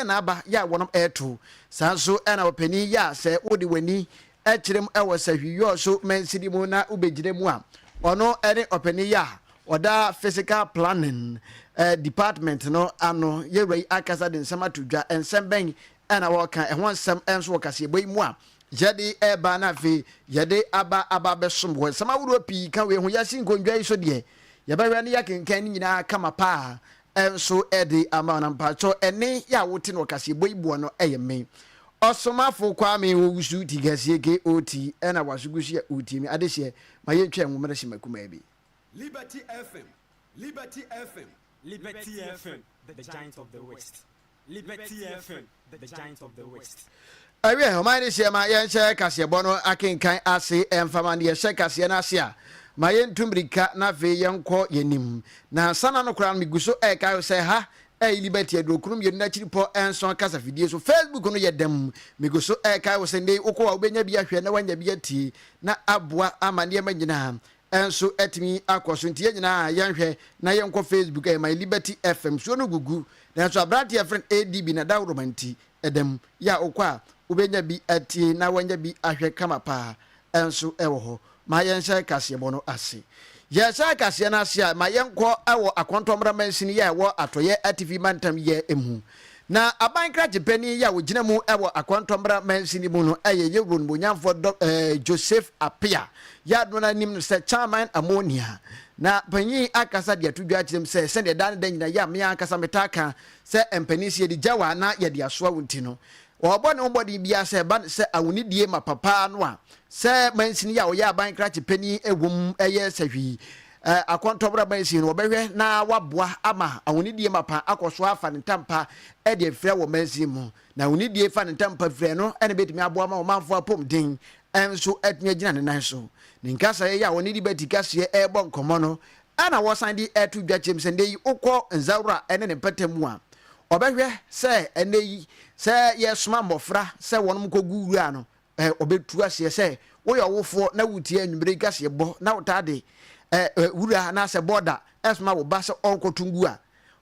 Na aba yɛ a wɔnom reto. Saa nso na ɔpanin yɛ a sɛ wode w'ani kyerɛ mu wɔ sahwiyɔɔ so mansini mu na wobɛgyina mu a, ɔno ne ɔpanin yɛ a ɔda Physical Planning Department no ano. Yɛwura yi akasa de nsɛm ato dwa. Nsɛm bɛn na wɔreka? Ɛho nsɛm nso wɔ kaseɛbɔ yi mu a yɛde reba na afei yɛde aba aba abɛsom wɔ. Nsɛm ahodoɔ pii ka wei ho. Yɛasi nkondwa yi so deɛ, yɛbɛhwɛ na yɛakenkan ne nyinaa kama paa nso de ama wo. Na mpakyɛw ɛnne yi a wote no wɔ kaseɛbɔ yi boɔ no yɛ me Ɔsomafo Kwame Owusu Tigasie KOT ɛna waso gu so yɛ wotie me adehyeɛ ma yɛntwa nwoma no hyema kumaa bi. Liberty FM, Liberty FM. Liberty FM, the giant of the West. Liberty FM, the giant of the West. Ɛwiɛ, ɔman no hyeɛ ma yɛnhyɛ kaseɛbɔ no akenkan ase ɛmfa ma no. Yɛhyɛ kaseɛ no ase a, ma yɛntu mmirika na afei yɛnkɔ yɛn anim. Na ansa na no koraa no, megu so rekae wo sɛ ha ɛyɛ Liberty aduokron mmienu no akyiripɔ nson kasafidie so. Facebook no yɛ dɛm. Megu so rekae wo sɛ nnɛ yi wokɔ a wobɛnya bi ahwɛ na woanya bi atie na aboa ama nneɛma nyinaa nso atumi akɔ so. Nti yɛn nyinaa yɛnhwɛ na yɛnkɔ Facebook, ɛyɛ My Liberty FM. Nsuo no gugu, nanso aberanteɛ a yɛfrɛ no ADB na dawuroma nti, ɛda mu yɛ a wokɔ a wobɛnya bi atie na woanya bi ahwɛ kama paa nso wɔ hɔ. Ma yɛnhyɛ kaseɛbɔ no ase. Yɛhyɛ kaseɛ no ase a, ma yɛnkɔ wɔ Akɔntɔmmra mansini yɛ a ɛwɔ Atɔeɛ Atifi Mantam yɛ mu. Na aban krakye panin yɛ a ɔgyina mu wɔ Akɔntɔmmra mansini mu no yɛ Yɛwuro Nomonyamfoɔ Dɔ Joseph Apea yɛ a dodoɔ no ara nim no sɛ Chairman Ammonia. Na panyin yi akasa de ato dwa akyerɛ mu sɛ sɛdeɛ daa ne da nyinaa yɛ a me ankasa metaa ka Sɛ mpanin sɛ yɛde gya wo a na yɛde asoa wo nti no, ɔrebɔ ne ho mmɔden biara sɛ ɛba no sɛ ahonidie mapa paa no a, sɛ mansini yi a ɔyɛ aban krakye panin wɔ mu yɛ sahwi akɔntɔbra mansin no, wɔbɛhwɛ na waboa ama ahonidie mapa akɔ so afa ne ntampa de afira wɔ mansin mu. Na ahonidie fa ne ntampa fira no na ɛbɛtumi aboa ma ɔmanfoɔ apɔmuden nso atumi agyina ne nan so. Ne nkasaeɛ yi a ɔne Liberty kaseɛ rebɔ nkɔmmɔ no, Ɛna wɔsan de reto dwa kyerɛ mu sɛ nnɛ yi wokɔ Nzawura ne ne mpɔtam mu a, ɔbɛhwɛ sɛ ɛnnɛ yi sɛ yɛresoma mmɔfra sɛ wɔnom nkɔgu wura no, ɔbɛtu aseɛ sɛ woyɛ ɔwofoɔ na wotie anwummerɛ yi kaseɛbɔ na wotaa de wura anaasɛ bɔɔda soma wo ba sɛ ɔnkɔto ngu a,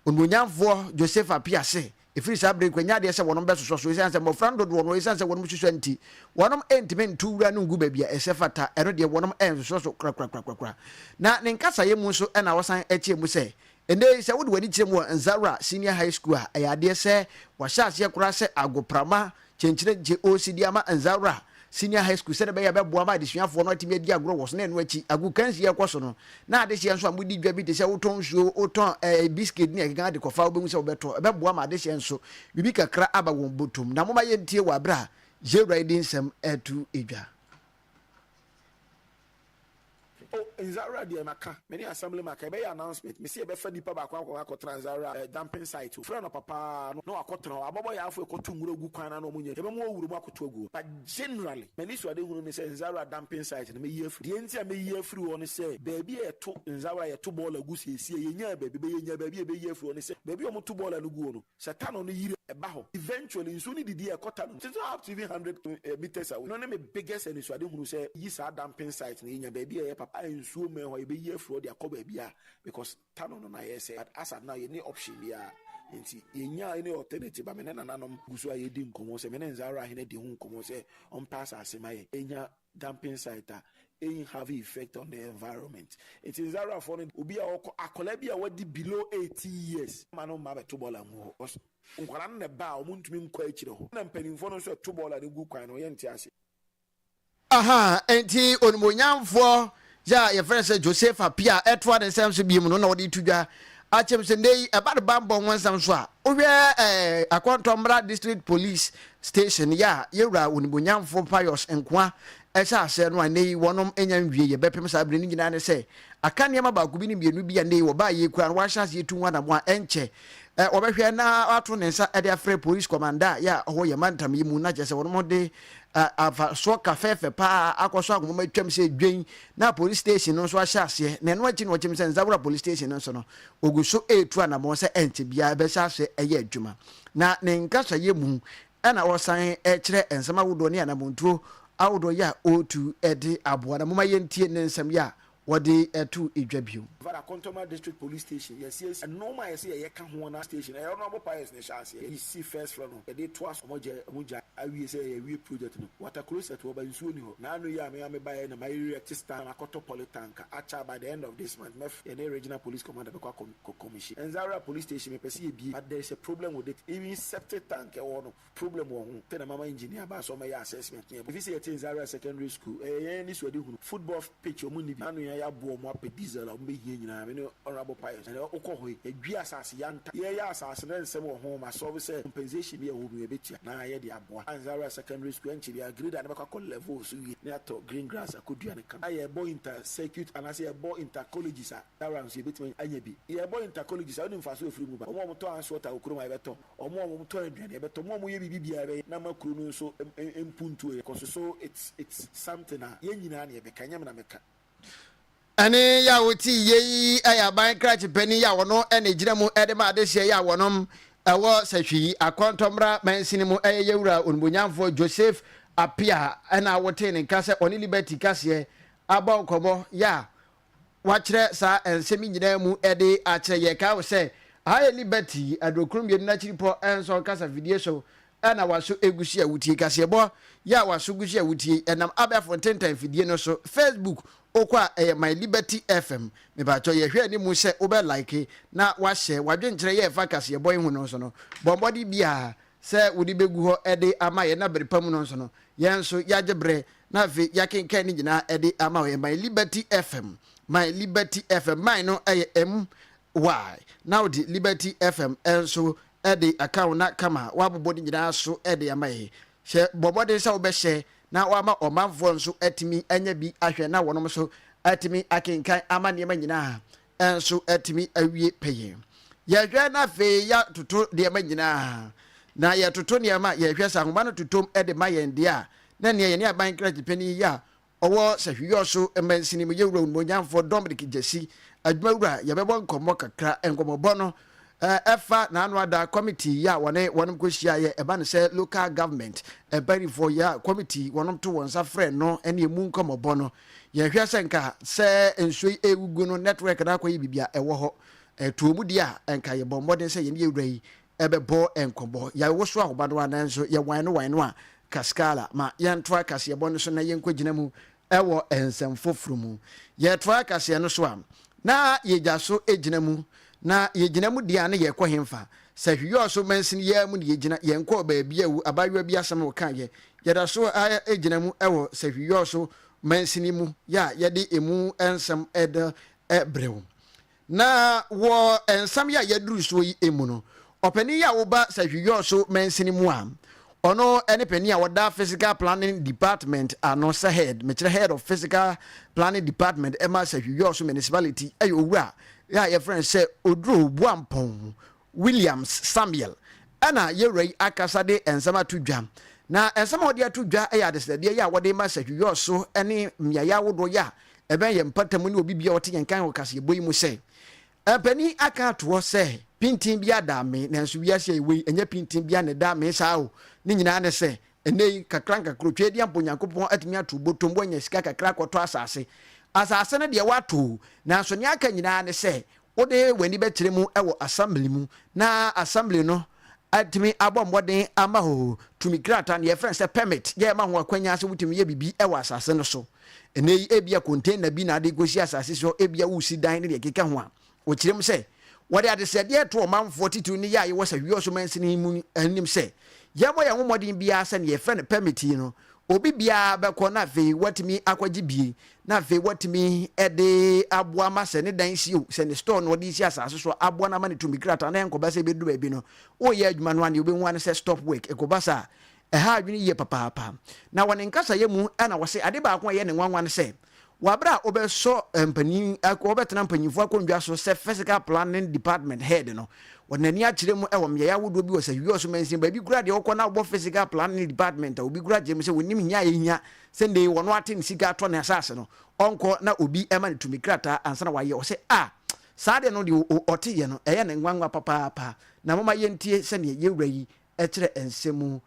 Onuonyamfoɔ Joseph Appiah se Ɛfiri saa berɛ yi kɔ, ɛnyɛ adeɛ sɛ wɔnom bɛsosɔ so, ɛsiane sɛ mmɔfra no dodoɔ no, ɛsiane sɛ wɔnom susua nti, wɔnom ntumi nto wura no ngu baabi a ɛsɛ fata, ɛno deɛ wɔnom nsosɔ so korakorakorakora. Na ne nkasaeɛ mu nso na ɔsan kyerɛ mu sɛ, ɛnnɛ yi sɛ wode w'ani kyerɛ mu wɔ Nzawura Senior High School a, ɛyɛ adeɛ sɛ wɔahyɛ aseɛ koraa sɛ agoprama Kyenkyerenkye osi de ama Nzawura Senior High School sɛdeɛ ɛbɛyɛ a ɛbɛboa ma adesuafoɔ no atumi adi agorɔ wɔ so na ɛno akyi agokansie a ɛkɔ so no na adehyeɛ nso a modi dwa bi te sɛ wotɔn nsuo, wotɔn eh, biscuit ne ɛkeka de kɔfa wobɛhu sɛ wobɛtɔ ɛbɛboa ma adehyeɛ nso biribi kakra aba wɔn bɔtɔm na momma yɛntie wɔ aberɛ a Yɛwura yi de nsɛm ɛto dwa. Oh Nzawura deɛ maka, me ne assembly maka, yɛbɛyɛ announcement, mese yɛbɛfa nipa baako akɔ akɔtena Nzawura eh, dumping site o, frɛ no papa no na wakɔtena hɔ, abɔbɔyaafo ɛkɔto nwura gu kwan no ano ɔmo nyɛ, yɛbɛma wɔawura mu akɔto agu hɔ. But generally, m'anisoadehunu ne sɛ Nzawura dumping site no mɛyi afiri, deɛ nti a mɛyi afiri hɔ ne sɛ, baabi a yɛto Nzawura yɛto bɔɔla gu seesie, yɛnyaa baabi, but yɛnya baabi a yɛbɛyi afiri hɔ ne sɛ, baabi a wɔto bɔɔla no guo no, Sɛ tunnel no yiri a, ɛba hɔ. Eventually, nsuo no didi a, ɛkɔ tunnel no. It's not up to even 100 meters away. Ɛno ne me biggest anisoadehunu sɛ yi saa dumping site no, yɛnya baabi a ɛyɛ papa a nsuo mmɛn hɔ a, yɛbɛyi afiri hɔ de akɔ baabi a, because tunnel no na yɛresɛe. But as at now, yɛnni option biara. Nti yɛnnya any alternative but me ne nananom gu so a yɛredi nkɔmmɔ sɛ, me ne Nzarah Ahene adi ho nkɔmmɔ sɛ ɔmpɛ asase ma yɛn. Yɛnya dumping site a ɛn have effect on the environment nti Nzarafoɔ no obi a ɔkɔ akwadaa bi a wadi below 18 years ma no mma bɛto bɔɔla ngu hɔ cos nkwadaa no na ɛba a wɔn ntumi nkɔ akyire hɔ na mpanimfoɔ no nso ɛto bɔɔla no gu kwan no yɛnte ase. Aha, enti onimuonyamfoɔ yɛ a yɛfrɛ no sɛ Joseph Appiah ɛtoa ne nsɛm so biom no na ɔde to dwa akyɛm sɛ nnɛ yi ɛba no bammɔ ho nsɛm so a wohwɛ ɛɛ Akɔntɔmmra District Police Station yɛ a yɛwura onimuonyamfoɔ Pius Nkoa ɛhyɛ aseɛ no a nnɛ yi wɔnom nya nwie yɛ bɛpem saa bere no nyinaa ne sɛ aka nneɛma baako bi ne mmienu bi a nnɛ yi wɔbaa yɛ kura no wɔahyɛ aseɛ tu ho anamo a ɛnkyɛ wɔbɛhwɛ na ato ne nsa de afrɛ police commander yɛ a ɔwɔ yɛ mantam yi mu na kyerɛ sɛ wɔnom de afasoɔ ka fɛɛfɛ paa akɔ so ahoma atwam sɛ dwen na police station no nso ahyɛ aseɛ na ɛno akyi na ɔkyɛm sɛ Nzawura police station no nso no ogu so ɛretu anamɔn sɛ ɛnkyɛ biara ɛbɛhyɛ aseɛ ɛyɛ adwuma na ne nkasayɛ mu ɛna ɔsan ɛkyerɛ nsɛm ahodoɔ ne anamɔntuo ahodoɔ yɛ a ɔretu ɛde aboa na moma yɛntie ne nsɛm yɛ a wɔde too dwa bio. Vada Kontoma District Police Station, Yɛasiesie nnoɔma a yɛsɛ yɛyɛ ka ho na station ɛyɛ Honourable Pius na ɛhyɛ aseɛ, yɛde si first floor no yɛde toa so, wɔn gya wɔn gya awie sɛ yɛawie project no, water closet wɔ but nsuo nni hɔ, naano yi a me ara me baeɛ na ma erect stand na makɔtɔ poly tank a akyɛ by the end of this month mɛf yɛne Regional Police Commander bɛkɔ akɔ kɔ commission. Nzawura Police Station mepɛ sɛ yɛbie but there is a problem with it, even septic tank ɛwɔ hɔ no Problem wɔ ho sɛ na mama engineer aba sɛ ɔmɛyɛ assessment ne ɛbɔ efi sɛ yɛte Zaria secondary school ɛyɛ yɛn ani so ade hunu football pitch ɔmo nni bi ano yɛn yɛaboa ɔmo apɛ diesel a ɔmo bɛhia nyinaa me ne honourable Pius ɛnɛ wokɔ hɔ yi yɛdwi asase yanta yɛyɛ asase no nsɛm wɔ ho ma solve sɛ compensation bi a ɛwɔ mu yɛbɛtua na yɛde aboa Zaria secondary school ɛnkyɛ biara grader no bɛkɔ akɔ level so wie na yɛatɔ green grass akɔdua no kama na yɛbɔ inter circuit anaasɛ yɛbɔ inter colleges a Zaria nso yɛbɛtumi anya bi yɛbɔ inter colleges a wonim mfasoɔ a ɛfiri mu ba ɔmo a ɔmo tɔ ice water wɔ kurom a yɛbɛtɔ Wɔn a wɔtɔn aduane yɛbɛtɔ, wɔn a wɔyɛ biribi biara yɛbɛyɛ na ama kuro no nso mpuntuo yɛ kɔ so. So it's it's something a yɛn nyinaa na yɛbɛka, ɛnyɛ me na mɛka. Ɛne yɛ a wote yie yi yɛ aban krakye panin yi a wɔno na ɛgyina mu de ma adehyeɛ yi a wɔnom ɛwɔ sahwi akɔntɔmmra mansini mu ɛyɛ yɛwura onimonyamfoɔ Joseph Appiah ɛna wotee ne nka sɛ ɔne Liberty kaseɛ abɔ nkɔmmɔ yɛ a Wɔakyerɛ saa nsɛm yi nyinaa mu de akyerɛ yɛn. Kae wo sɛ, aha yɛ Liberty, aduokron mmienu no akyiripɔ nson kasa fidie so na w'aso gu so a wotie. Kaseɛbɔ yi a w'aso gu so a wotie yi, ɛnam abɛɛfo ntentan fidie no so. Facebook, wokɔ a ɛyɛ My Liberty FM. Mepakyɛw yɛhwɛ anim sɛ wobɛ like na woahyɛ w'adwenkyerɛ yɛ ɛfa kaseɛbɔ yi ho no nso no, bɔ mmɔden biara sɛ wode bɛgu hɔ de ama yɛn na bere pa mu no nso no, yɛn nso yɛagye berɛ na afei yɛakenkan ne nyinaa de ama yɛn. My Liberty FM, My Liberty FM, my no ɛyɛ M Y, na wode Liberty FM nso de aka wo na kama woabobɔ ne nyinaa so de ama yɛn. Hyɛ bɔ mmɔden sɛ wobɛhyɛ na woama ɔmanfoɔ nso atumi anya bi ahwɛ na wɔnom nso atumi akenkan ama nneɛma nyinaa nso atumi awie pɛyɛ. Yɛhwɛ na afei yɛatoto nneɛma nyinaa, na yɛtoto nneɛma a yɛhwɛ sɛ ahoma no totom de ma yɛn deɛ a, na nea yɛne aban krakye panin yi a ɔwɔ Sahwiyɔ so mansini mu yɛwura Onimonyamfoɔ Dominic Gyasi adwumawura yɛbɛbɔ nkɔmmɔ kakra. Nkɔmmɔbɔ no ɛfa n'ano ada committee yi a wɔne wɔnom kɔhyiaeɛ ɛba no sɛ local government mpanimfoɔ yi a committee wɔnom to wɔn nsa frɛ no ne ɛmu nkɔmmɔbɔ no. Yɛhwɛ sɛ nka sɛ nsuo yi ɛgugu no network no akɔyɛ biribi a ɛwɔ hɔ ɛtoɔ mu deɛ a nka yɛbɔ mmɔden sɛ yɛne yɛwura yi ɛbɛbɔ nkɔmmɔ. Yɛwoso ahoba no a nanso yɛwan no wan no a kaskala ma yɛntoa kaseɛbɔ no so na yɛnkɔgyina mu wɔ nsɛm foforo mu. Yɛtoa kaseɛ no so a, na yɛgya so gyina mu. Na yɛgyina mu deɛ a na yɛrekɔ henfa? Sɛ Hwiɔɔ so mansini yi ara mu na yɛgyina, yɛnkɔɔ baabi a wu abaayewa bi asɛm a ɔkaeɛ. Yɛda so ara gyina mu wɔ sɛ Hwiɔɔ so mansini mu yɛ a yɛde emu nsɛm rebrɛ wo. Na wɔ nsɛm yi a yɛaduru soɔ yi mu no, ɔpanin yi a woba Sahwi-Yɔso mansini mu a, ɔno ne panin a ɔda Physical Planning Department ano sɛ head, mekyerɛ head of Physical Planning Department ɛma Sahwi-Yɔso Municipality, ɛyɛ owura a yɛfrɛ no sɛ Oduro Boampong Williams Samuel. Ɛna yɛwura yi akasa de nsɛm ato dwa. Na nsɛm a ɔde ato dwa yɛ adesrɛdeɛ yi a wɔde ma Sahwi-Yɔso ne mmeaeɛ ahodoɔ yi a Ɛbɛn yɛn mpɔtam ne obi biara a ɔte yɛn nka wɔ kaseɛbɔ yi mu sɛ, Mpanin aka ato hɔ sɛ pintin biara da amee, nanso wiase a yɛwɔ yi, ɛnyɛ pintin biara na ɛda amee saa o. Ne nyinaa ne sɛ, ɛnnɛ yi, nkakrankakra, Otweaduampɔ Onyankopɔn atumi ato wo bɔtɔm, woanya sika kakra akɔtɔ asase. Asase no deɛ woatɔ o, nanso nea aka nyinaa ne sɛ wode w'ani bɛkyerɛ mu wɔ assembly mu na assembly no atumi abɔ mmɔden ama wo tumi krataa no yɛfrɛ no sɛ permit yɛ ɛma ho akwanya sɛ wotumi yɛ biribi wɔ asase no so. Ɛnɛ yi ebia container bi na ade kɔsi asase so, ebia wosi dan ne deɛ ɛkeka ho a, wɔkyerɛ mu sɛ wɔde adesrɛdeɛ reto ɔmanfoɔ titiriw ne yɛ a yɛwɔ Sahwiɔso mansini mu anim sɛ yɛmmɔ yɛn ho mmɔden biara sɛ nea yɛfrɛ no permit yi no obi biara bɛkɔ na afei watumi akɔgye bie na afei watumi de aboa ma sɛ ne dan si o, sɛ ne store na ɔde si asase so aboa no ama ne tumi krataa na ɛnkɔba sɛ ɛbɛduru baabi no woyɛ adwuma no a nea wobɛhu ara ne sɛ stop work. Ɛkɔba saa a ɛha adwene yie papaapa. Na wɔ ne nkasayɛ mu na wɔse ade baako a ɛyɛ ne nwanwa ne sɛ Wɔ bere a wobɛsɔ mpanyin, wɔbɛtena mpanyimfo akonnwa so sɛ Physical Planning Department Head no, wɔde n'ani akyerɛ mu wɔ mmeae ahodoɔ bi wɔ Sahwiɔso mansin. Baabi koraa deɛ wokɔ na wobɔ Physical Planning Department a, obi koraa kyerɛ mu sɛ wɔnim hia a ɛhia sɛ nnɛ yi wɔn ate ne sika atɔ ne asase no, ɔnkɔ na obi ma no tumi krataa ansa na wayɛ. Ɔsɛ a saa deɛ no deɛ ɔteeɛ no, ɛyɛ no nwanwa papaapa. Na momma yɛntie sɛdeɛ yɛn wura yi kyerɛ nsɛm mu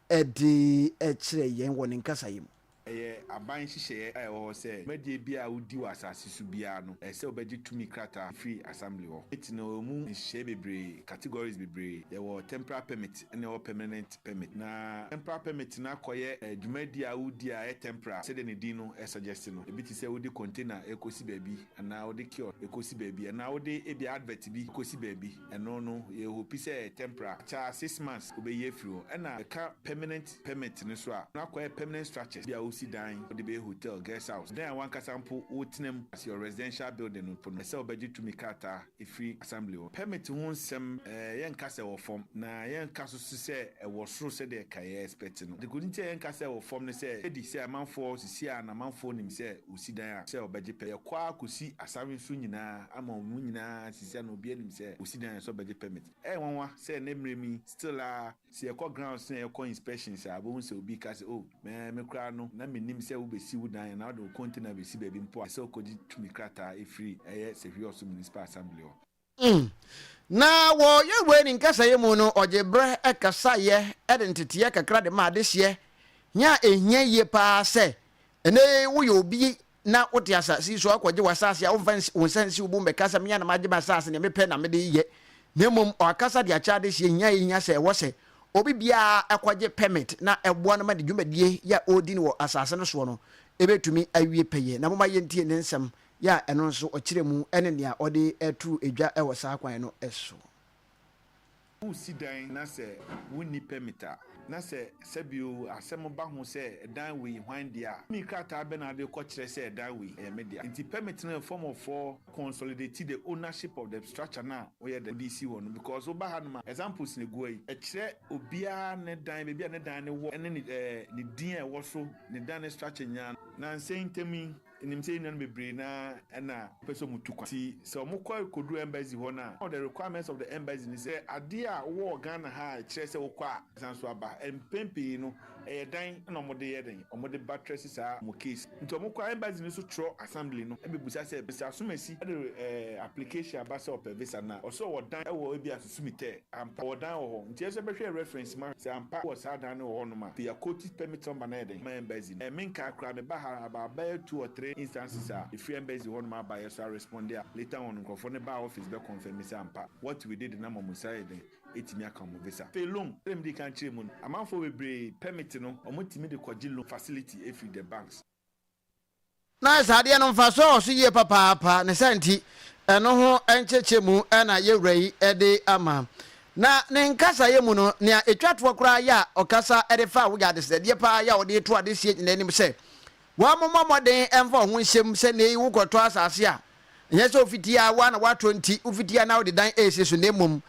de kyerɛ yɛn wɔ ne nkasa yi mu. Ɛyɛ Aban nhyehyɛeɛ a ɛwɔ hɔ sɛ dwumadie biara a wodi wɔ asase so biara no, ɛsɛ sɛ wobɛgye tumi krataa firi assembly hɔ. Permit no, ɛwɔ mu nhyehyɛeɛ bebree, categories bebree. Yɛwɔ temporary permit ɛna ɛwɔ permanent permit. Na temporary permit no akɔyɛ dwumadie a wodi a ɛyɛ temporary sɛdeɛ ne din no suggest no. Ebi te sɛ wode container rekɔsi baabi anaa wode kiosk rekɔsi baabi anaa wode ebia advert bi rekɔsi baabi. Ɛno no yɛ hope sɛ ɛyɛ temporary. Akyɛ a 6 months wobɛyi afiri hɔ. Ɛna ɛka permanent permit no so a, no akɔyɛ permanent structures. Bi a wosi dan wode bɛyɛ hotel, guest house, dan a wankasa mpo wotena mu as your residential building no mpo no, ɛsɛ sɛ wobɛgye tumi krataa ɛfiri assembly hɔ. Permit ho nsɛm, yɛnka sɛ ɛwɔ fam na yɛnka so so sɛ ɛwɔ soro sɛdeɛ ka yɛ expect no. Dekodi nti a yɛnka sɛ ɛwɔ fam no sɛ ɛdi sɛ amanfoɔ sisi a na amanfoɔ nim sɛ wosi dan a sɛ ɔbɛgye pɛ. Yɛkɔ a kɔsi asare so nyinaa ama ɔmo nyinaa sisi a na obi anim sɛ wosi dan a sɛ ɔbɛgye permit. Ɛyɛ nwanwa sɛ ne mmerɛ mi still a sɛ yɛkɔ grounds na yɛkɔ inspections a, wobɛhu sɛ obi ka sɛ, "Oh, mɛ me koraa no na menim sɛ wobɛsi wo dan na wode wo container bɛsi baabi mpo a, sɛ wokɔgye tumi krataa ɛfiri ɛyɛ Sefwi Wiawso Municipal Assembly hɔ." Na wɔ yɛwei ne nkasayɛ mu no, ɔgye berɛ ɛkasayɛ ɛde nteteɛ kakra de ma adehyeɛ hia a ɛhia yie paa sɛ ɛnɛ woyɛ obi na wote asase yi so akɔgye w'asase a, womfa wo nsa nsi wo bo mbɛka sɛ, "Mea na magye m'asase, nea mepɛ na mede yɛ," na mmom ɔakasa de akyɛ adehyeɛ hia a ɛhia sɛ ɛwɔ sɛ obi biara ɛkɔgye permit na ɛboa no ma ne dwumadie yɛ a ɔredi no wɔ asase no soɔ no ɛbɛtumi awie pɛyɛ. Na moma yɛntie ne nsɛm yɛ a ɛno nso ɔkyerɛ mu ne nea ɔde ɛto edwa wɔ saa kwan no so. Wosi dan na sɛ wonni permit a, na sɛ sɛbio asɛm ba ho sɛ dan wei hwan deɛ a, tumi krataa bɛ na ade kɔkyerɛ sɛ dan wei ɛyɛ me dea? Nti permit no yɛ form of for consolidate the ownership of the structure na woyɛ dɛ wode si hɔ no, because woba ha nom a, examples na egu ha yi, ɛkyerɛ obiara ne dan, baabi a ne dan no wɔ ne ne din a ɛwɔ so, ne dan ne structure nyinaa. Na nsɛn ntam yi, nim sɛ yɛn nuanom bebree na ɛna pɛ sɛ ɔmo tu kwan, nti sɛ ɔmo kɔ kɔduru embassy hɔ no a, one of the requirements of the embassy ni sɛ adeɛ a wowɔ Ghana ha a ɛkyerɛ sɛ wokɔ a san so aba. Mpɛn pii no ɛyɛ dan na ɔmo de yɛ den, ɔmo de buttress saa ɔmo case. Nti ɔmo kɔ embassy no so twerɛ assembly no ɛbɛbusa sɛ Mr Asomasi ɛde application aba sɛ ɔpɛ visa, na ɔsɛ ɔwɔ dan ɛwɔ ebi Asusumi tɛ ampa ɔwɔ dan wɔ hɔ, nti ɛsɛ bɛhwɛ reference ma sɛ ampa wɔ saa dan no wɔ hɔnom a, afei yɛakɔti permit number na yɛ den ma embassy no. Menka koraa, meba ha aba bɛyɛ two or three instances a ɛfiri embassy hɔnom aba yɛ so a respond a, later on nkurɔfoɔ no baa office bɛ confirm sɛ ampa what we did na ma ɔmo nsa yɛ den ɛtumi aka ɔmo visa. Afei loan, sɛdeɛ mede kan kyerɛ mu no, amanfoɔ bebree permit no ɔmo tumi de kɔgye loan facility ɛfiri the banks. Na saa adeɛ no mfasoɔ wɔ so yie papaapa. Ne sa nti ɛno ho nkyɛkyɛ mu ɛna yɛwura yi de ama. Na ne nkasayɛ mu no, nea ɛtwa toɔ koraa yɛ a ɔkasa de fa woyɛ adesrɛdeɛ paa yɛ a ɔde to adesie nyina anim sɛ wɔamommɔ mmɔden ɛmfa wo ho nhyɛm sɛ nei wokɔtɔ asase a, ɛnyɛ sɛ wofitia a woa na woatɔ nti wofitia na wode dan ɛresi so, na mmom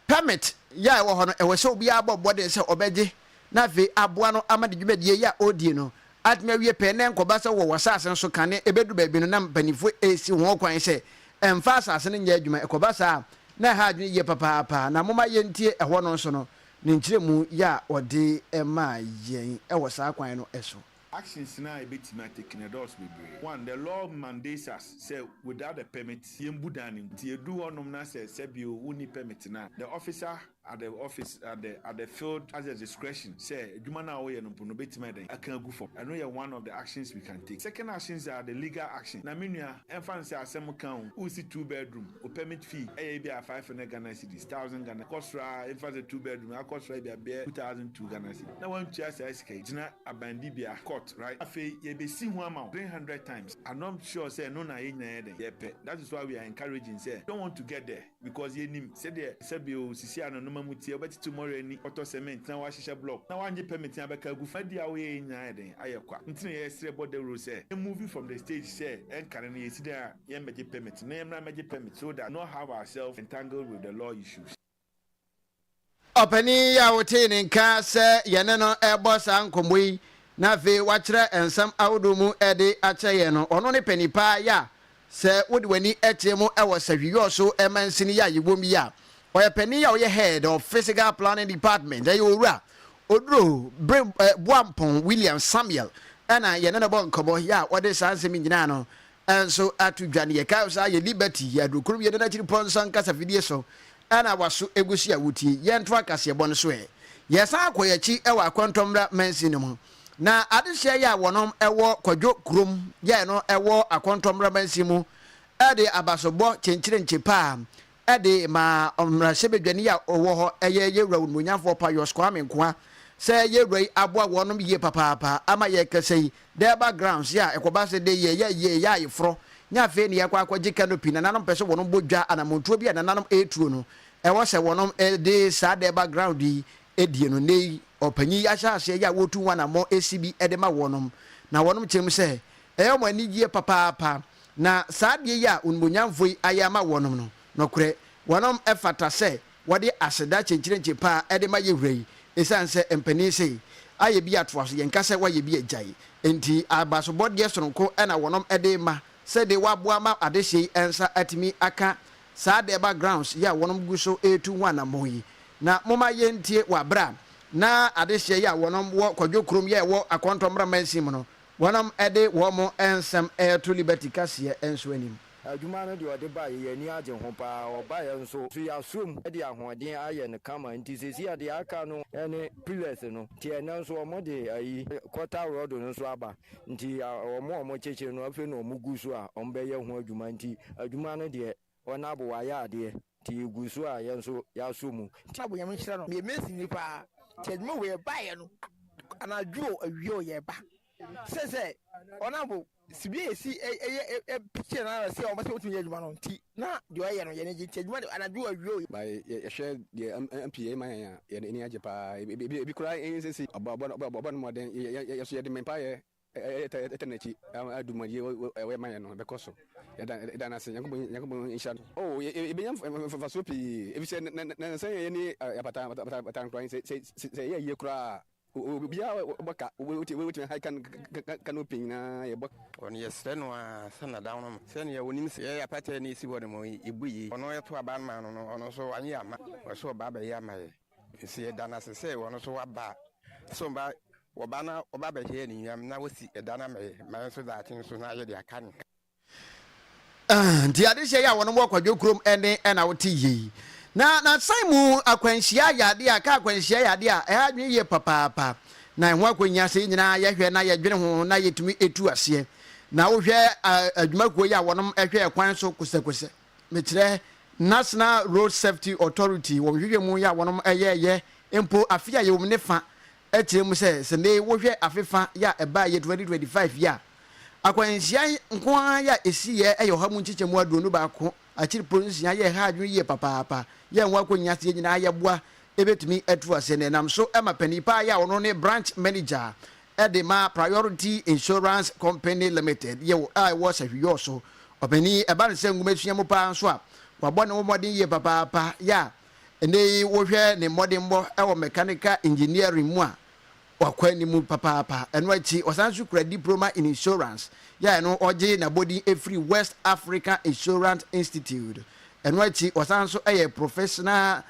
permit yɛ a ɛwɔ hɔ no, ɛwɔ sɛ obiara bɔ mmɔden sɛ ɔbɛgye na afei aboa no ama ne dwumadie yɛ a ɔredie no atumi awie pɛɛ, na ɛnkɔba sɛ wɔ w'asase no so kane ɛbɛduru baabi no na mpanimfoɔ ɛresi ho kwan sɛ ɛmfa asase no nyɛ adwuma. Ɛkɔba saa a, na ɛha adwene yie papaapa. Na momma yɛntie ɛhɔ no nso no ne nkyerɛmu yɛ a ɔde maa yɛn wɔ saa kwan no so. Actions na ebetumi atake no ɛdɔɔso bebree. One, the law mandates us sɛ without a permit yɛmbu dan no nti yɛdu hɔnom na sɛ sɛbio wonni permit no a, the officer at the office at the field has the discretion sɛ adwuma no a woyɛ no mpo no obetumi ayɛ dɛn aka agu fam. Ɛno yɛ one of the actions we can take. Second actions are the legal action. Na me nua, ɛmfa no sɛ asɛm ka o, wosi two bedroom, o permit fee ɛyɛ ebi a 500 Ghana cedis, 1,000 Ghana, kɔ soro a, ɛmfa sɛ two bedroom akɔ soro ebi a bɛyɛ 2,002 Ghana cedis. Na wantua saa sika yi, gyina abandibea court, right? Afei yɛbɛsi ho ama wo 300 times. I'm not sure sɛ ɛno na yɛn nyinaa yɛ dɛn yɛpɛ. That is why we are encouraging sɛ don't want to get there, because yɛnim sɛdeɛ sɛbio sisi a no noma mu tie, wobɛtete mmɔre ani kɔtɔ cement na wahyehyɛ block na wangye permit na bɛka agu fa di a woyɛ yɛ nyinaa yɛ den ayɛ kwa. Nti na yɛsrɛ bɔ dawuro sɛ moving from the stage sɛ ɛnkane no yɛsi dan a yɛmmɛgye permit na yɛmmra mmɛgye permit so that not have ourselves entangled with the law issues. Ɔpanin yi a wotee ne nka sɛ yɛne no ɛrebɔ saa nkɔmmɔ yi na afei wakyerɛ nsɛm ahodoɔ mu de akyerɛ yɛn no, ɔno ne panin paa yɛ a sɛ wode w'ani kyerɛ mu wɔ Sahwi so mansini yi a yɛwɔ mu yi a, ɔyɛ panin a ɔyɛ head of physical planning department, ɛyɛ Owura Oduro Bere Boampɔn William Samuel, ɛna yɛne no bɔ nkɔmmɔ yɛ a wɔde saa nsɛm nyinaa no nso ato dwa no. Yɛkae saa yɛ Liberty yɛ adurokurom yɛde no akyiri pɔnsa nkasa fidie so ɛna waso egu so a wotie. Yɛnto akaseɛbɔ no so ɛ. Yɛsan akɔ yɛn akyi wɔ Akɔntɔmmra mansin no mu. Na adehyeɛ yi a wɔnom wɔ Kwadwo kurom yɛɛ no wɔ Akɔntɔmmra mansin mu de abasobɔ kyenkyerenkye paa de ma mmarahyɛbadwani a ɔwɔ hɔ yɛ Yɛwura Onimuonyamfoɔ Pius Kwame Nkoah sɛ Yɛwura yi aboa wɔnom yie papaapa ama yɛrekasa yi Durbar grounds yɛ a ɛkɔba sɛ dɛ yɛyɛ yie yɛ ayeforɔ nyɛ afei na yɛkɔ akɔgye canopy nananom pɛ sɛ wɔnom bɔ dwa anamontuo bi a nananom retuo no ɛwɔ sɛ wɔnom de saa Durbar ground yi die no nnɛ yi ɔpanyin yi ahyɛ aseɛ yɛ a wɔretu ho anammɔn si bi de ma wɔnom na wɔnom kyerɛ mu sɛ ɛyɛ wɔn anigyeɛ papaapa na saa adeɛ yi a onimuonyamfoɔ yi ayɛ ama wɔnom no nɔkorɛ wɔnom fata sɛ wɔde aseda kyenkyerenkye paa de ma yɛ wura yi ɛsiane sɛ mpanin se ayɛ bi atoa so yɛnka sɛ wayɛ bi agyae enti abasobɔdeɛ sononko na wɔnom de ma sɛ de waboa ma adehyeɛ yi nsa atumi aka saa Durbar grounds yi a wɔnom gu so retu ho anammɔn yi. Na momma yɛntie wɔ aberɛ a na adehyeɛ yi a wɔnom wɔ Kwadwo kurom yɛ ɛwɔ Akɔntɔ Mmra Mansin mu no, wɔnom de wɔn nsɛm reto Liberty kaseɛ nso anim. Adwuma no deɛ ɔde baeɛ yɛn ani agye ho paa, ɔbaeɛ nso so yɛasom de ahoɔden ayɛ no kama nti seesei a deɛ aka no ne pillars no nti ɛnnɛ nso wɔde ayi quarter rod no nso aba nti wɔn a wɔkyekyere no afei na wɔgu so a wɔbɛyɛ ho adwuma nti adwuma no deɛ Ɔnabo wayɛ adeɛ nti yɛgu so a yɛn nso yɛasɔ mu. Ɔnabo Nyame nhyira no meyɛ mason ni paa nti adwuma wei yɛbaeɛ no anadwo o awia o yɛba sɛ sɛ Ɔnabo sibia yɛsi ɛyɛ picture no ara sɛ ɔmo sɛ wotumi yɛ adwuma no nti na deɛ ɔyɛ no yɛn gye nti adwuma de anadwo o awia o. Ba yɛhwɛ deɛ MP yɛ ma yɛn a yɛn ani agye paa ebi koraa nsɛsi ɔbɔ ɔbɔ no mmɔden yɛ so yɛde mpaeɛ Ɛtɛ n'akyi a dwumadie wɔyɛ ma yɛn no bɛkɔ so. Yɛda no ase. Nyankopɔn Nyankopɔn nhyira no. Oh, yɛbɛnya mfasoɔ pii, efisɛ nansa yi a yɛne apata apata nkora yi, sɛ sɛ sɛ ɛyɛ yie koraa a, obiara bɔ ka, wobɛtumi ahae canopy nyinaa yɛbɔ. Ɔno yɛsrɛ no ara sɛ n'adaworo ma sɛnea ɔnim sɛ yɛn apata a ɛsi hɔ no mu yi, yɛbu yie. Ɔno yɛto aba no maa no no, ɔno nso wanyɛ amma. Ɔsɛ ɔba abɛyɛ ama yɛn. Nti yɛda no ase sɛ ɔno nso waba sɛ ɔba wɔba na ɔba bɛhyɛ yɛn anuonyam na wasi ɛda no ama yɛn ma yɛn nso daakye nso na yɛde aka ne. Ah, nti adehyeɛ yi a wɔnom wɔ Kwadwo kurom ɛne ɛna wote yie yi. Na n'asan mu akwanhyia yɛ adeɛ a, kaa akwanhyia yɛ adeɛ a ɛha adwene yie papaapa. Na ɛho akɔnya sɛ yɛn nyinaa yɛhwɛ na yɛdwene ho na yɛtumi ɛtu aseɛ. Na wohwɛ adwumakuo yi a wɔnom ɛhwɛ ɛkwan so kosɛkosɛ. Mekyerɛ National Road Safety Authority wɔn nhwehwɛmu yi a wɔnom ɛyɛɛyɛ mpo afe a yɛwɔ mu ne fa kyerɛ mu sɛ sɛ nnɛ yi wohwɛ afe fa yi a ɛbaa yɛ 2025 yi a, akwanhyia nko ara yi a ɛsiiɛ yɛ ɔha mu nkyekyɛmu 21 akyiripɔ nsia yɛ ɛha adwene yie papaapa yɛ ho akɔnya sɛ yɛn nyinaa yɛboa ɛbɛtumi atu aseɛ na ɛnam so ma panin paa yi a ɔno ne branch manager de ma Priority Insurance Company Limited yɛ wɔ a ɛwɔ Sahwiyɔɔ so. Ɔpanin yi, ɛba no sɛ nwomasua mu paa nso a, wabɔ ne ho mmɔden yie papaapa yɛ a ɛnnɛ yi wohwɛ ne mmɔdenbɔ wɔ mechanical engineering mu a, wakɔ anim papaapa. Ɛno akyi, ɔsan nso kura Diploma in Insurance yɛ a ɛno ɔgye n'abɔdin firi West African Insurance Institute. Ɛno akyi, ɔsan nso yɛ Professional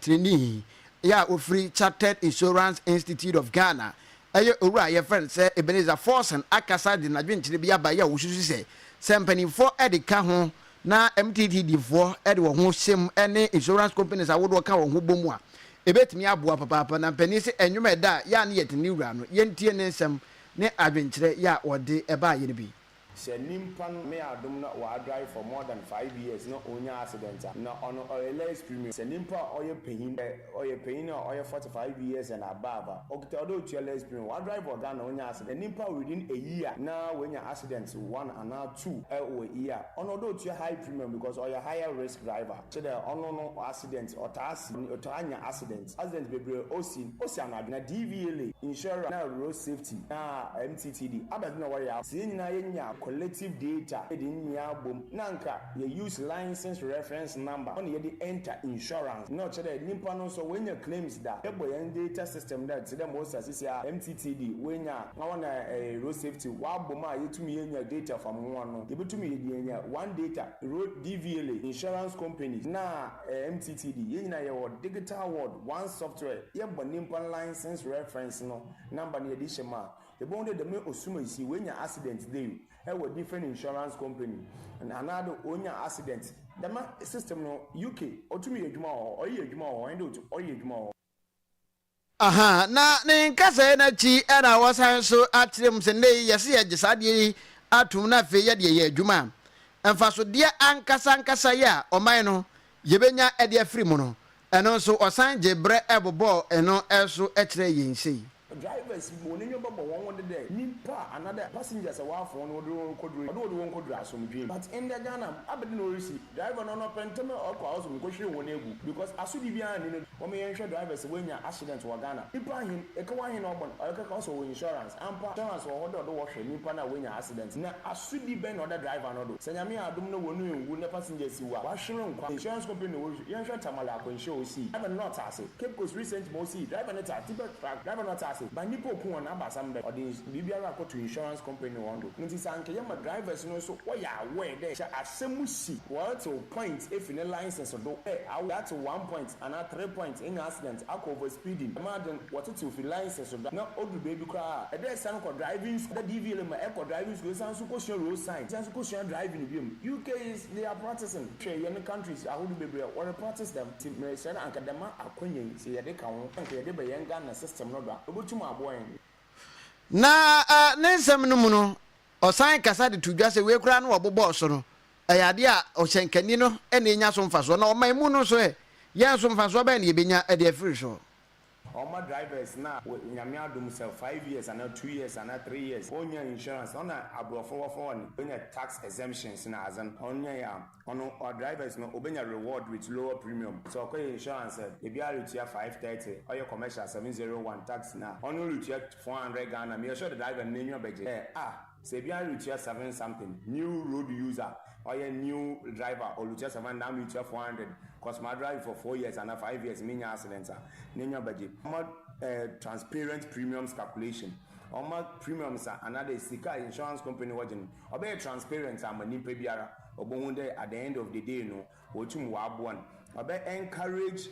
Trainee yɛ a ɔfiri Chartered Insurance Institute of Ghana, ɛyɛ owura a yɛfrɛ no sɛ Ebenezer Forson akasa de n'adwenkyerɛ bi aba yɛ a ɔsusu sɛ, sɛ mpanimfoɔ de ka ho na MTTD foɔ de wɔn ho hyɛ mu ne insurance companies ahodoɔ ka wɔn ho bɔ mu a, ɛbɛtumi aboa papaapa. Na mpanin se nnwom a ɛda a yɛ a ne yɛte ne wura no, yɛntie ne nsɛm ne adwenkyerɛ yɛ a ɔde baeɛ no bi. Sɛ nyimpa no me adom na ɔadrive for more than 5 years na onnya accident a, na ɔno ɔyɛ less premium. Sɛ nyimpa a ɔyɛ panyin, sɛ ɔyɛ panyin a ɔyɛ 45 years and above a, okitsa ɔdɛ otua less premium. Ɔadrive wɔ Ghana onnya accident. Nyimpa within a year na oenya accident one anaa two wɔ year a, ɔno ɔdɛ otua high premium because ɔyɛ higher risk driver. Kyerɛ dɛ ɔno no accident ɔtaa si, ɔtaa nya accident. Accident beberee osi, osi anadwo. Na DVLA, insurance, na road safety, na MTTD, abɛdze na wɔyɛ a. Sɛ yɛn nyinaa yɛnya collective data yɛde ne nyinaa abom na anka yɛ use license reference number ɔna yɛde enter insurance na ɔkyerɛ dɛ nyimpa no nso oenya claims da yɛbɔ hɛn data system dɛ tse dɛ ma osi asisi a MTTD woenya na wɔna road safety wɔabɔ mu a yetum yenya data from hɔn no yebotum yɛde enya one data road DVLA insurance companies na MTTD yɛn nyinaa yɛwɔ digital world one software yɛbɔ nyimpa license reference no number no yɛde hyɛ mu a yebohu dɛ dɛm osumasi oenya accident dɛ wɔ different insurance company anaa dɛ oenya accident dɛm system no UK otum yɛ edwuma wɔ hɔ ɔreyɛ edwuma wɔ hɔ ɔnye dɛ ɔreyɛ edwuma wɔ hɔ. Aha, na ne nkasɛɛ no akyi na wɔsan nso akyerɛ mu sɛ nnɛ yi yɛse yɛgye saa adeɛ yi atom na afei yɛde yɛ adwuma a, mfasodeɛ ankasa ankasa yi a ɔman no yɛbɛnya de afiri mu no, ɛno nso wɔsan gyee berɛ bobɔɔ ɛno so kyerɛɛ yɛn sei. Drivers hɔn enyiwa bɔbɔ hɔnho do dɛ nyimpa anaadɛ passengers a wɔafa hɔn no wɔdze hɔn rokɔdur yi, ɔwɔ dɛ wɔdze hɔn kɔdur asomdwee mu. But ndɛ Ghana, aber na orisi, driver no ɔno ɔpɛ ntsɛm a ɔkɔ a ɔse monkohwer hɔn egu because asodzi biara nnyi no do. Wɔma yɛnhwɛ drivers a woenya accident wɔ Ghana. Nyimpa ahen, ekaw ahen na ɔbɔ no, ɔrekɛka ɔse ɔwɔ insurance. Ampa, insurance wɔ hɔ dɛ ɔde wɔhwɛ nyimpa no a oenya accident. Na asodzi bɛn na ɔda driver no do? Sɛ Nyame yɛ adom na hɔn ennwu na passengers wu a, wɔahwer nkwa. Insurance company na wɔhwɛ. Yɛnhwɛ Tamale akwanhyia a osii, driver no na ɔtse ase. Cape Coast recent ma osii, driver no tse ase, tipper truck driver no ɔtse ase, but nyimpa oku hɔn aba asɛm bɛn? Ɔde biribiara akɔto insurance company hɔn do. Ntsi sɛ anka yɛma drivers no so wɔyɛ aware dɛ sɛ asɛm si, wɔretsew point efi ne license do dɛ awo yɛatsew one point anaa three point enya accident akɔ over speeding dɛm adze no wɔtsetsew fi license do na odur beebi koraa a ɛdɛ esan kɔ driving school dɛ DVLA ma ɛkɔ driving school esan so kosua road sign esan so kosua driving bio UK is they are practicing hwɛ hɛn countries ahodow beberee a wɔre practice dɛm ntsi mereserɛ dɛ anka dɛm akwanya yi sɛ yɛde ka ho anka yɛde ba hɛn Ghana system no do a obotum aboa hɛn. Na ne nsɛm no mu no, ɔsan kasa de to dwa sɛ wei koraa no wɔbobɔɔ so no, ɛyɛ adeɛ a ɔhyɛnkani no na ɛnya so mfasoɔ, na ɔman mu no nso ɛ, yɛn nso mfasoɔ bɛn na yɛbɛnya de afiri so? Ɔma drivers no a Nyame adom sɛ 5 years anaa 2 years anaa 3 years ɔnnya insurance ɔna aborɔfo wɔfrɛ hɔn onya tax exemptions na adze no ɔnyae a ɔno ɔ drivers no obenya reward with lower premium sɛ ɔkɔyɛ insurance a ebiara retua 530 ɔyɛ commercial 701 tax na ɔno retua 400 Ghana meyɛ sure dɛ driver no n'enyiwa bɛgye dɛ ah sɛ ebiara retua seven something new road user ɔyɛ new driver ɔretua 700 na meretua 400 cause ma drive for 4 years anaa 5 years menya accident a n'enyiwa bɛgye. Ɔma transparent premiums calculation, ɔma premiums a anaadɛ sika a insurance company wɔgye no ɔbɛyɛ transparent ama nyimpa biara obohu dɛ at the end of the day no wotum wɔaboa no. Ɔbɛ encourage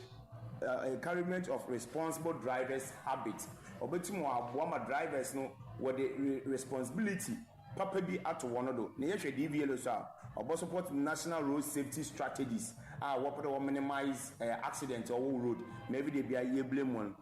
encouragement of responsible drivers habit, obotum wɔaboa ma drivers no wɔde responsibility papa bi ato hɔn do. Na yɛhwɛ DVLA so a, ɔbɔ support national road safety strategies a wɔpɛ dɛ wɔ minimize accident a ɔwɔ road na everyday biara yɛ blame hɔn.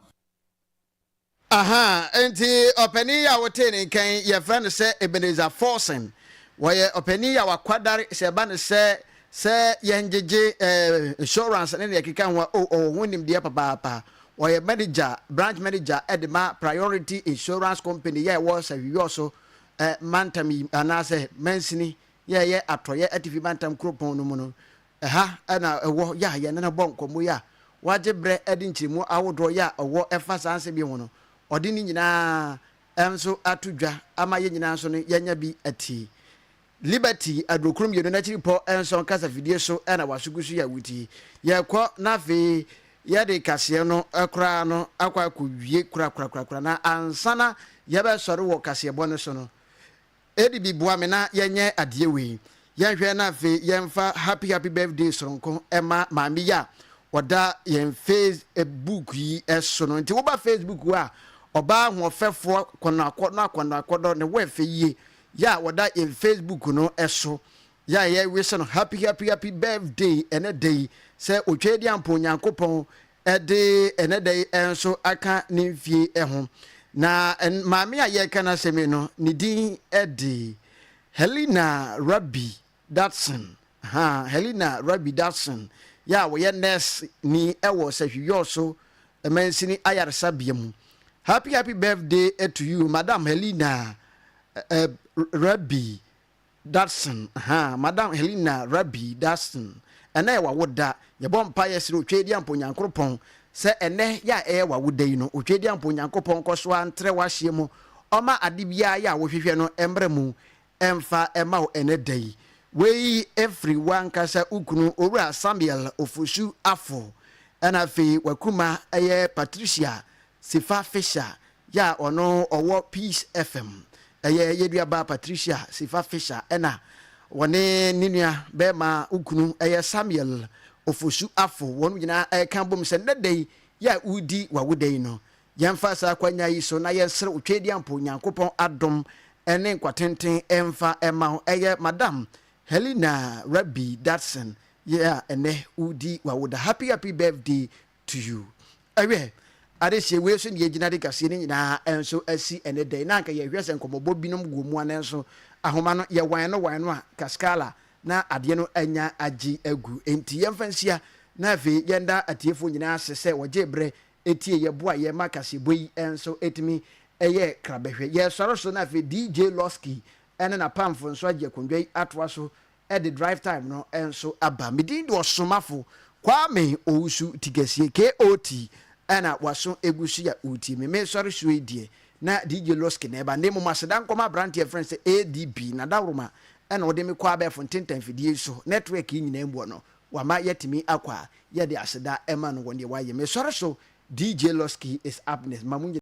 Aha, enti ɔpanin yi a wotee ne nka yi, yɛfrɛ no sɛ Ebenezer Forson. Wɔyɛ ɔpanin yi a wakwadare sɛ ɛba no sɛ sɛ yɛngyegye eh, insurance ne nea ɛkeka ho a, oh, ɔwɔ ho nimdeɛ papaapa. Ɔyɛ manager, branch manager de ma Priority Insurance Company yɛ ɛwɔ Sahwiyɔso eh, mantam yi anaasɛ mansini yɛ ɛyɛ Atɔeɛ Atifi Mantam kuropɔn no mu no. Ɛha na ɛwɔ yɛ a yɛne no bɔ nkɔmmɔ yi a wagye berɛ de nkyerɛmu ahodoɔ yɛ a ɔwɔ ɛfa saa nsɛm yi ho no, ɔde ne nyinaa nso ato dwa ama yɛn nyinaa nso no yɛanya bi atie. Liberty aduokron mmienu n'akyiripɔ nson kasafidie so na waso gu so yɛ awuti. Yɛkɔ na afei yɛde kaseɛ no koraa no akɔ akɔwie korakorakorakora na ansa na yɛbɛsɔre wɔ kaseɛbɔ no so no, ADB boa me na yɛnyɛ adeɛ wei. Yɛnhwɛ na afei yɛmfa happy happy birthday soronko ɛma maame yi a ɔda yɛn Facebook yi so no. Nti woba Facebook hɔ a, ɔbaa ahoɔfɛfoɔ kɔnɔakɔnɔ akɔnɔakɔdɔ ne ho ɛfɛ yie yɛ a ɔda yɛn Facebook no so yɛ a yɛwese no happy happy happy birthday ɛnɛ da yi sɛ Otwaadiampo Onyankopɔn de ɛnɛ da yi nso aka ne mfie ho. Na maame a yɛreka n'asɛm yi no, ne din de Helena Rabi Datson. Ha, Helena Rabi Datson, yɛ a wɔyɛ nɛɛse ni wɔ Sahwiyɔso mansini ayaresabea mu. Happy happy birthday to you, Madam Helena Rabi Dadson, ahaa, Madam Helena Rabi Dadson, ɛnnɛ yɛ w'awoda. Yɛbɔ mpaeɛ srɛ Otweaduampo Nyankoropɔn sɛ ɛnnɛ yɛ a ɛyɛ w'awoda yi no, Otweaduampo Nyankopɔn nkɔ so ara ntrɛ w'ahyeɛ mu, ɔmma ade biara yɛ a wohwehwɛ no mmra mu mfa mma wo ɛnnɛ da yi. Wei firi w'ankasa wo kunu Owura Samuel Ofosu Afo, ɛna afei w'akuma ɛyɛ Patricia Sifa Fisher yɛ a ɔno ɔwɔ Peace FM. Ɛyɛ yɛn nuabaa Patricia Sifa Fisher ɛna wɔne ne nua bɛɛma okunu ɛyɛ Samuel Ofosu Afo wɔn nyinaa ɛka bom sɛ nnɛ da yi yɛ a woredi w'awoda yi no yɛmfa saa akwanya yi so na yɛnsrɛ Otweaduampo Nyankopɔn adom ɛne nkwatenten ɛmfa ɛma wo ɛyɛ Madam Helena Rabi Dadson yɛ a ɛnɛ woredi w'awoda. Happy happy birthday to you. Ɛwiɛ, Adehyeɛ wei so na yɛgyina de kaseɛ no nyinaa nso asi ɛnnɛ da yi. Na anka yɛhwɛ sɛ nkɔmmɔbɔ binom wɔ mu a nanso ahoma no yɛwan no wan no a kaskala na adeɛ no anya agye agu. Enti yɛmfa nhyia na afei yɛnda atiefoɔ nyinaa ase sɛ wɔgyee berɛ tie yɛ boa yɛn ma kaseɛbɔ yi nso tumi yɛɛ krabɛhwɛ. Yɛresɔre so na afei DJ Losky ne n'apamfo nso agye akonnwa yi atoa so de drive time no nso aba. Me din de Ɔsomafo Kwame Owusu Tikɛseɛ, KOT, ɛna waso egu so a wotie me. Mesɔre soɔ yi deɛ na DJ Losky na ɛba. Na mmom aseda nkɔma aberanteɛ a yɛfrɛ no sɛ ADB, Nadaworoma, ɛna ɔde me kɔ abɛɛfo ntentan fidie yi so, network yi nyinaa mu no, wama yɛatumi akɔ a yɛde aseda ma no wɔ deɛ wayɛ. Mesɔre so, DJ Losky is up next. Ma mo nyinaa.